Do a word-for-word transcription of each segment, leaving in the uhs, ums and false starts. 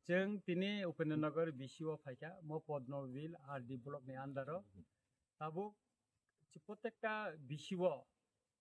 Chwng tini Upendra Nagar B C O phaikha, mo Padmabil R D block ni under o. Tabuk chi-, protekta B C O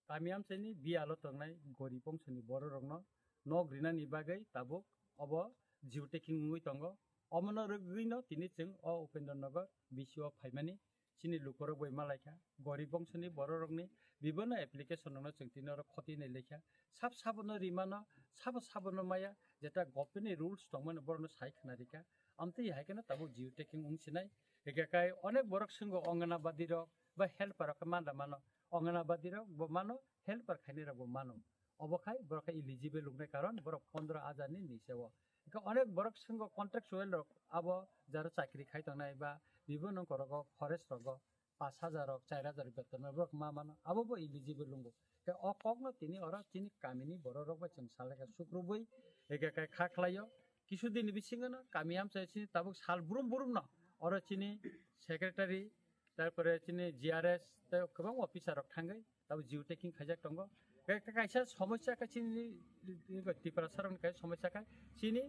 kami amchaini biyalo tongnai gorib bongsoni bororokno nok rinani bagwi tabuk obo geotagging wngwi tongo. Omono rwgwino tini chwng o Upendra Nagar B C O phaimani. Chini lukurok bai malaikha, gorib bongsoni bororokni bibhinno application rokno chwng tini oro khoti nai laikha. Sab sabono rimano, sabo sabono maya, jeta government ni rules tongmani borokno sai khna rikha. Amtwi hai kheno tabuk geotagging wng sinai. Hingkhe kai onek borok swngo Anganabadi rok ba helper rok khe manda mano. Anganabadi rok bo mano, helper khainai rok bo mano. Obo khai borok khe eligible wngnai karon borok pondro hajar ni nise o. Hingkhe onek borok swngo contractual rok abo jaro chakri khai tongnai ba bibhinno korogo forest rogo pash hajar rok, char hajar beton rok ma mano, abo bo eligible wngo. Khe o kokno tini oro chini kamini borok rok bai chwng salai kha sukrubwi, eke khe kha khlaio. Kisu din bisingo no kami amchai chini tabuk sal brum brum no oro chini secretary, tarpore chini G R S tei kwbang officer rok thangwi tabuk geotagging khaijak tongo. Khe, khe kaisa somosya khe chini Tiprasa rokni kaisa somosya khe chini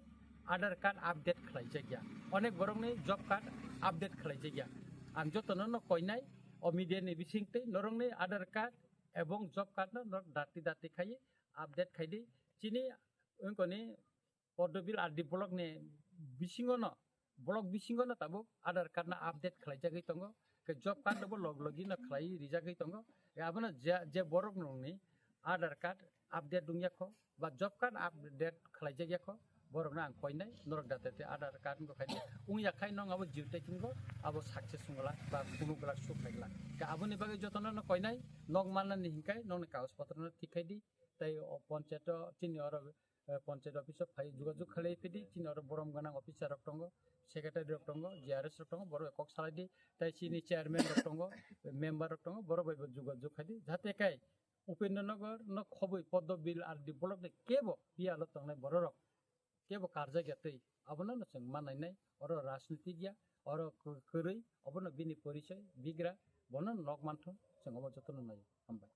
Aadhaar card update khlaijak ya, onek borokni job card update khlaijak ya. Ang jotono no koinai o media ni bising tei norokni Aadhaar card ebong job card no norok dati dati khai update khai di. Chini wngkoni Poddobil R D block ni bisingo no, block bisingo no tabuk Aadhaar card no update khlaijagwi tongo. Khe job card no bo log logi no khlai rijagwi tongo. Khe abono je, je borok nongni Aadhaar card update wngya kho ba job card update khlaijagya kho, borok no ang koinai norok date te Aadhaar card wngkha khai wngya khai nong abo geotagging go abo success wngla ba kunu glak suk khaigla. Khe aboni bagwi jotono no koinai nok mannani hinkai nongni kagoj potro no thik khai di. Tei o ponchayat o chini oro eh, panchayat office o phai jogajog khalai phidi, chini oro borom gwnang officer rok tongo, secretary rok tongo, G R S rok tongo, borok bai kok salai di, tei chini chairman rok tongo, member rok tongo, borok bai bo jogajog khai di, jate kai Upendra Nagar no khobwi Poddobil R D block ni kebo biyalo tongnai borok rok kebo karjak ya twi, abono no chwng ma nainai, oro rajnitik ya, oro kwrwi, obono bini porichoi bigra, bono nok manthung, chwng obo jotono nai, hambai.